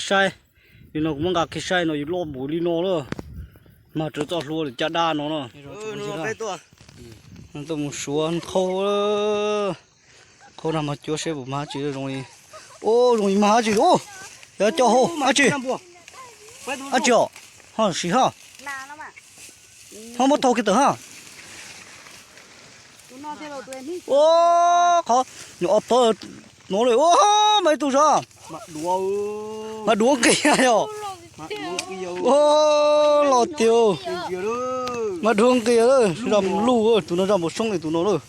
Saib, nim no kuv muab nqa kiag saib no yus loj npaum li no lawm. Mag rau txoj hlua caj dab no na. Tuaj mus suav qhau, qhau nag mag cuav seb puas mag dab tsi zoo li. Ub, zoo li mag dab tsi ub. Yog coj hauv dab tsi? Dab tsi os? Ho sim ho. Ho muab thau kiag tawm ha. Ua, qhov nyuam ob pawg no li ua, mas ib tug zog. Mas duav nqis yom. Ua, los tiag. Mas duav nqis, zaj luj, tus no zaj npau soob li tus no lawm.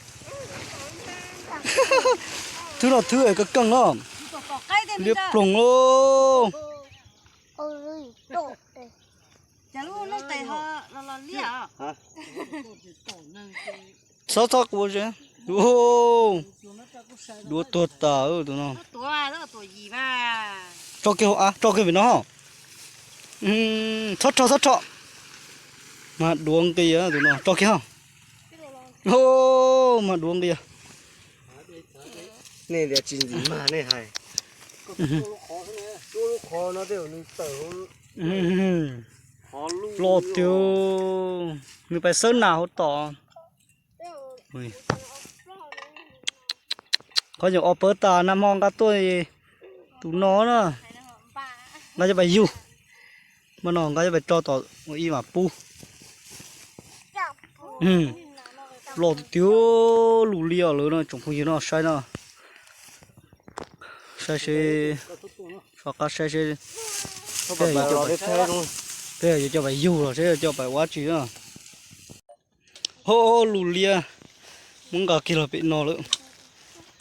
Thwb no thwb es kawg keej no. Liab ploog lauj. Txhob txhob kuv, duav tuag tas tus no. Tso kiag hauv av, tso kiag pem no. Txhob rho, txhob rho. Mas duav nqis tus no, tso kiag ho. Mas duav nqis. Nej tias tsis ntxim mag nej hais. Loj tiag, nws pais xawb nas hauv tom. Qhov nyuam ob pawg tas nag hmo nqa tuaj tus no na, nqa coj pais yug, mas no nqa coj pais tso tom ua ib mam pub. Loj tiag tiag, lus liab lawm no tsoom phooj ywg no saib no. Saib seb, soj qab saib seb, peb yuav coj pais yug los seb yuav coj pais ua dab tsi na. Ho lus liab, muab nqa kiag los pem no lawm.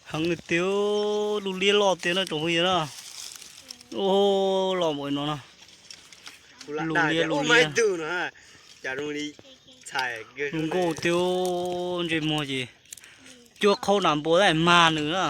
Heev tiag, lus liab loj tiag no tsoom phooj ywg na. Loj npaum no no. Lus liab, lus liab. Zoo nkauj tiag, ntsej muag ces cuab qhau nas npua mag nws na.